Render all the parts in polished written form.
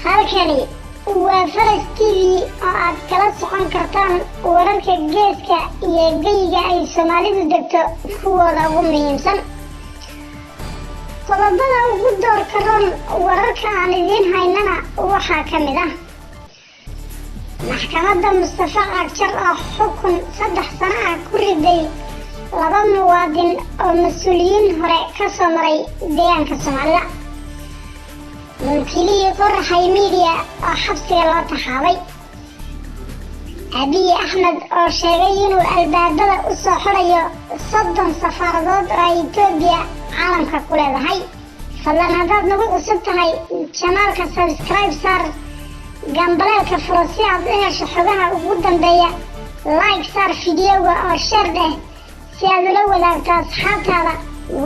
Halkani waa Faras TV oo aad kala socon kartaan wararka geeska iyo geyiga ay Soomaalidu degto kuwooda ugu muhiimsan. Qodobada ugu doorka roon wararka aan idiin haynana waxaa ka mid ah maxkamadda Mustafa Cagjar oo xukun 3 sano ah ku riday 2 muwaadin oo mas-uuliyiin hore ka soo maray deegaanka Soomaalida. Mulkilihii Qoraxay Media oo xabsiga loo taxaabay. Abiy Axmed oo sheegay inuu albaabada u soo xidhayo 30 safaaradood oo ay Itoobiya caalamka ku leedahay. Fadlan haddaad nagu cusub tahay channelka subscribe saar, gambaleelka furo si aad u hesho xogaha ugu dambeeya, like saar fiidiyowga oo share dheh si aad ula wadaagto asxaabtaada.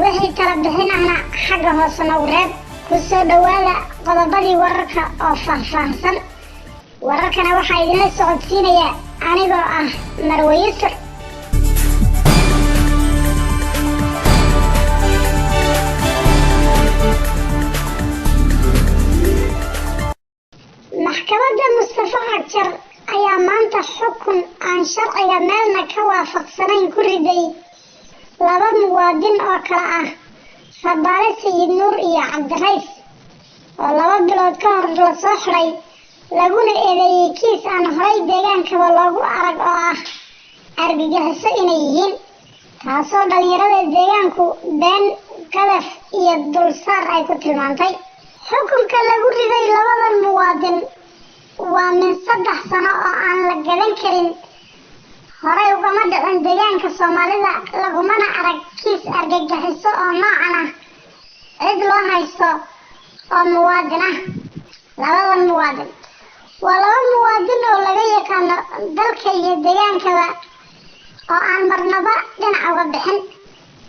Wixii tala bixin ahna xagga hoose noogu reeb. Ku soo dhowaada qodobadii wararka oo faahfaahsan. Wararkana waxaa idinla socodsiinaya anigoo ah Marwe Yusur. Maxkamadda Mustafa Cagjar ayaa maanta xukun aan sharciga meelna ka waafaqsanayn ku riday 2 muwaadin oo kala ah Rabaale Sayid Nuur iyo Cabdirays oo 2 bilood ka hor la soo xiray laguna eedeeyay kiis aan horay deegaankaba loogu arag oo ah argagixiso inay yihiin, taasoo dhalinyarada deegaanku been, qadaf iyo dulsaar ay ku tilmaantay. Xukunka lagu riday labadan muwaadin waa min 3 sano oo aan la gadan karin. Horay ugama dhicin deegaanka Soomaalida, lagumana arag kiis argagixiso oo noocan ah cid loo haysto oo muwaadin ah. Labadan muwaadin waa 2 muwaadin oo laga yaqaano dalka iyo deegaankaba oo aan marnaba dhinac uga bixin.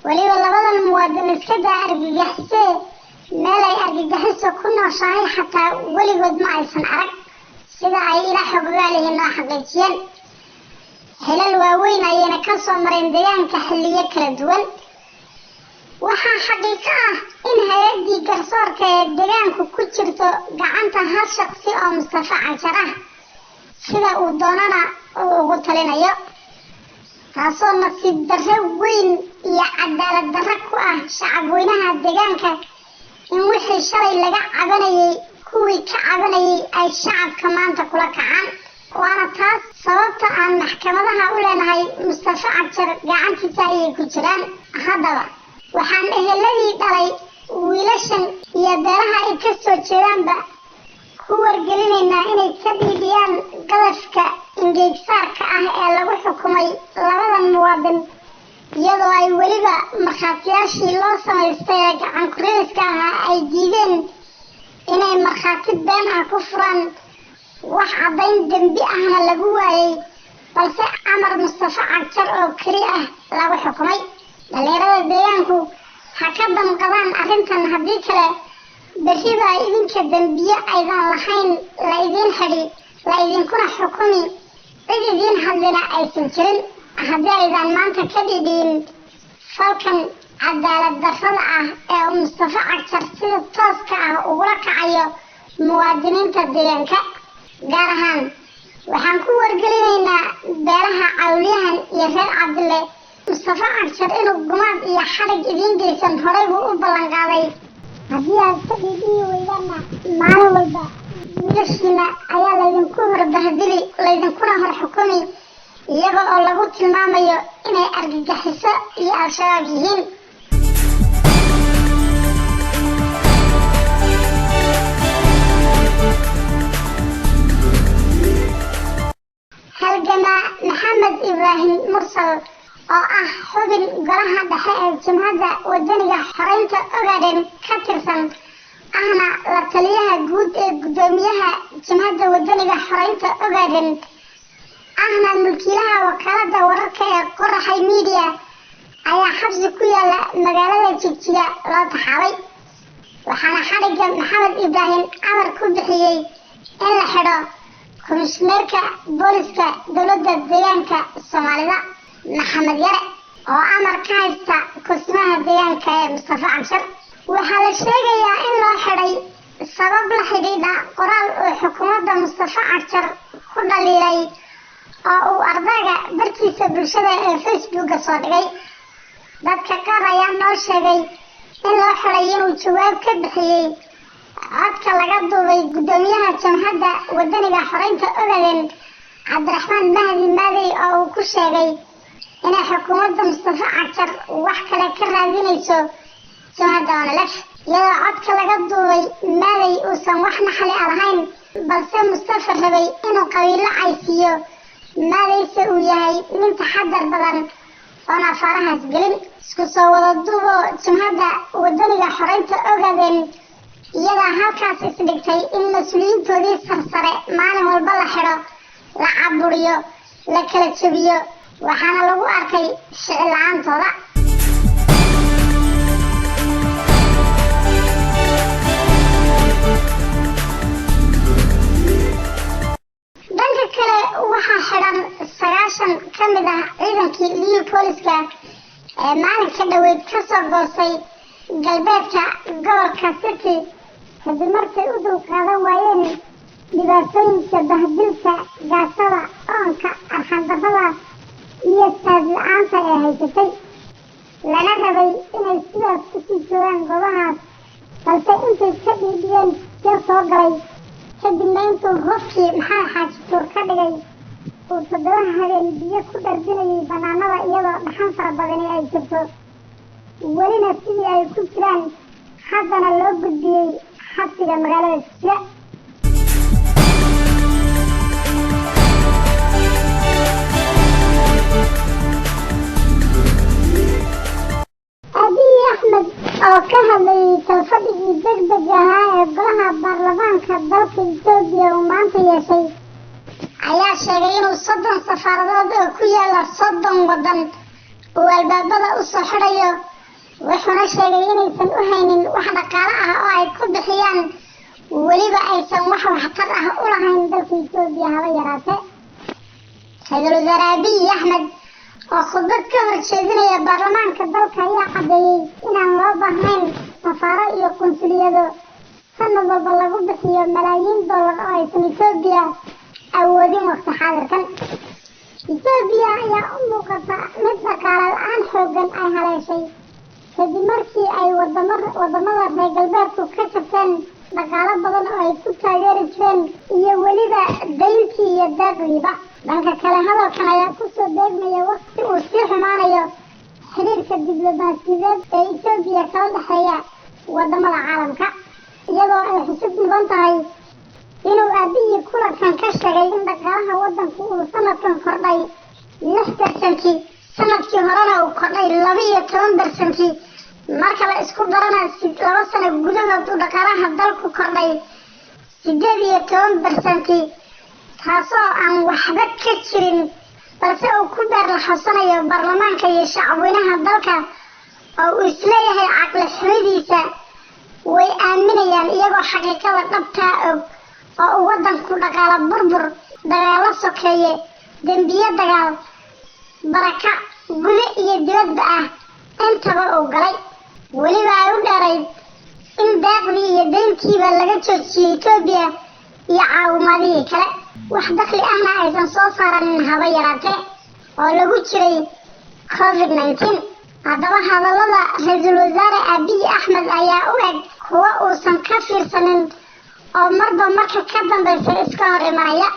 Weliba labadan muwaadin iska daa argagixisee, meel ay argagixiso ku nooshahay xataa weligood ma aysan arag, sida ay ila xogogaalihiin noo xaqiijiyeen. Xilal waaweyn ayayna ka soo mareen deegaanka xilliyo kala duwan. Waxaa xaqiiqo ah in hay-addii garsoorka ee deegaanku ku jirto gacanta hal shakhsi oo Mustafa Cagjar ah, sida uu doonana uu ugu talinayo, taasoo nasiib darro weyn iyo cadaalad darro ku ah shacab weynaha deegaanka in wixii shalay laga cabanayay kuwii ka cabanayay ay shacabka maanta kula kacaan. Waana taas sababta aan maxkamadaha u leenahay Mustafa Cagjar gacantiisa ayay ku jiraan. Haddaba waxaan eheladii dhalay wiilashan iyo beelaha ay ka soo jeedaanba ku wargelinaynaa inay ka dhiidhiyaan qadafka ingeegsaarka ah ee lagu xukumay labadan muwaadin, iyadoo ay weliba markhaatiyaashii loo samaystay ee gacan ku-ridayska ahaa ay diideen inay markhaati been ah ku furaan, wax caddayn dembi ahna lagu waayay, balse amar Mustafa Cagjar oo keli ah lagu xukumay. Dhalinyarada deegaanku ha ka damqadaan arrintan, haddii kale berri baa idinka dembiye aydan lahayn la idiin xidhi, la idinkuna xukumi, cid idiin hadlina aysan jirin. Haddii aydan maanta ka dhidhiin falkan cadaalad darrada ah ee uu Mustafa Cagjar sida tooska ah ugula kacayo muwaadiniinta deegaanka, gaar ahaan waxaan ku wargelinaynaa beelaha Cawliyahan iyo reer Cabdille Mustafa Cagjar inuu gumaad iyo xadhig idiin geysan horay buu u ballan qaaday. Haddii aad ka dhiidhiyi weydaanna maalin walba wiilashiina ayaa laydinku hor bahdili, laydinkuna hor xukumi, iyaga oo lagu tilmaamayo inay argagixiso iyo Al-Shabaab yihiin. Halgamaa Maxamed Ibraahim Mursal oo ah xubin golaha dhexe ee Jimhadda Wadaniga Xoreynta Ogaden ka tirsan, ahna la taliyaha guud ee guddoomiyaha Jimhadda Wadaniga Xoreynta Ogaden, ahna mulkiilaha wakaaladda wararka ee Qoraxay Media, ayaa xabsi ku yaala magaalada Jigjiga loo taxaabay. Waxaana xadhigga Maxamed Ibraahim amar ku bixiyey in la xidho komishineerka booliska dowladda deegaanka Soomaalida Maxamed Yare oo amar ka haysta kosimaha deegaanka ee Mustafa Cagjar. Waxaa la sheegayaa in loo xidhay sabab la xidhiidha qoraal uu xukuumadda Mustafa Cagjar ku dhaliilay oo uu ardayga bartiisa bulshada ee Facebooka soo dhigay. Dadka qaar ayaa noo sheegay in loo xidhay inuu jawaab ka bixiyey codka laga duubay guddoomiyaha Jamhadda Wadaniga Xoreynta Ogaden, Cabdiraxmaan Mahdi Maadey, oo uu ku sheegay inay xukuumadda Mustafa Cagjar wax kale ka raadinayso jamhadda ONLF, iyadoo codka laga duubay Maadey uusan wax naxli a lahayn, balse Mustafa rabay inuu qabiilo caysiiyo, Maadeyse uu yahay nin taxadar badan oon afaarahaas gelin. Isku soo wada duubo, Jamhadda Wadaniga Xoreynta Ogaden iyadaa halkaas isdhigtay in mas-uuliyiintoodii sarsare maalin walba la xidho, la caburiyo, la kala jebiyo, waxaana lagu arkay ficil la-aantooda. Dhanka kale, waxaa xidhan 90 ka mid ah ciidankii Liyu Booliska ee maalinka dhoweyd ka soo goostay galbeedka gobolka City, kadib markay u dulqaadan waayeen dhibaatooyinka bahdilka, gaasada, oonka, arxandarrada iyo saad la-aanta ee haysatay, lana rabay inay sidaas kusii joogaan goobahaas, balse intay ka dhiidhiyeen jir soo galay, kadibna intuu hubkii Maxamed Xaaji Tuur ka dhigay uu 7 habeen biyo ku dharbinayay bannaanada iyadoo dhaxan fara badani ay jirto, welina sidii ay ku jiraan, haddana loo gudbiyey xabsiga magaalada Jigjiga. Abiy Axmed oo ka hadlayay kalfadhigii deg deg ahaa ee golaha baarlamaanka dalka Itoobiya uu maanta yeeshay ayaa sheegay inuu 30 safaaradood oo ku yaala 30 waddan uu albaabada u soo xidhayo, wuxuuna sheegay inaysan u haynin wax dhaqaale ah oo ay ku bixiyaan, weliba aysan wax waxtar ah u lahayn dalka Itoobiya haba yaraatee. Ra-iisul wasaare Abiy Axmed oo khudbad ka hor jeedinaya baarlamaanka dalka ayaa caddeeyey inaan loo baahnayn safaaro iyo qunsuliyado sanad walba lagu bixiyo malaayiin dollar oo aysan Itoobiya awoodin waqti xaadirkan. Itoobiya ayaa u muuqata mid dhaqaale la-aan xooggan ay haleeshay, kadib markii ay wadamada reer galbeedku ka jabteen dhaqaalo badan oo ay ku taageeri jireen iyo weliba dayntii iyo deeqdiiba. Dhanka kale, hadalkan ayaa kusoo beegmaya waqti uu sii xumaanayo xiriirka diblomaasiyadeed ee Itoobiya kala dhexeeya wadamada caalamka, iyadoo ay xusub mudan tahay inuu Abiyi kulankan ka sheegay in dhaqaalaha waddanku uu sanadkan kordhay 6 bersanti, sanadkii horena uu kordhay 12 bersanti, marka la isku darana 2 sano gudahood uu dhaqaalaha dalku kordhay 18 bersanti, taasoo aan waxba ka jirin, balse uu ku beer laxawsanayo baarlamaanka iyo shacabweynaha dalka oo uu isleeyahay caqli xumidiisa way aaminayaan, iyagoo xaqiiqada dhabtaa og oo uu waddanku dhaqaalo burbur, dagaallo sokeeye, dembiyo dagaal, barakac gude iyo dibadba ah intaba uu galay, weliba ay u dheerayd in deeqdii iyo dayntiiba laga joojiyey Itoobiya iyo caawimaadihii kale, wax dakhli ahna aysan soo saaranin haba yaraatee oo lagu jiray COVID 19. Haddaba, hadallada ra-iisul wasaare Abiy Axmed ayaa u eg kuwo uusan ka fiirsanin oo marba marka ka dambaysa iska hor imanaya.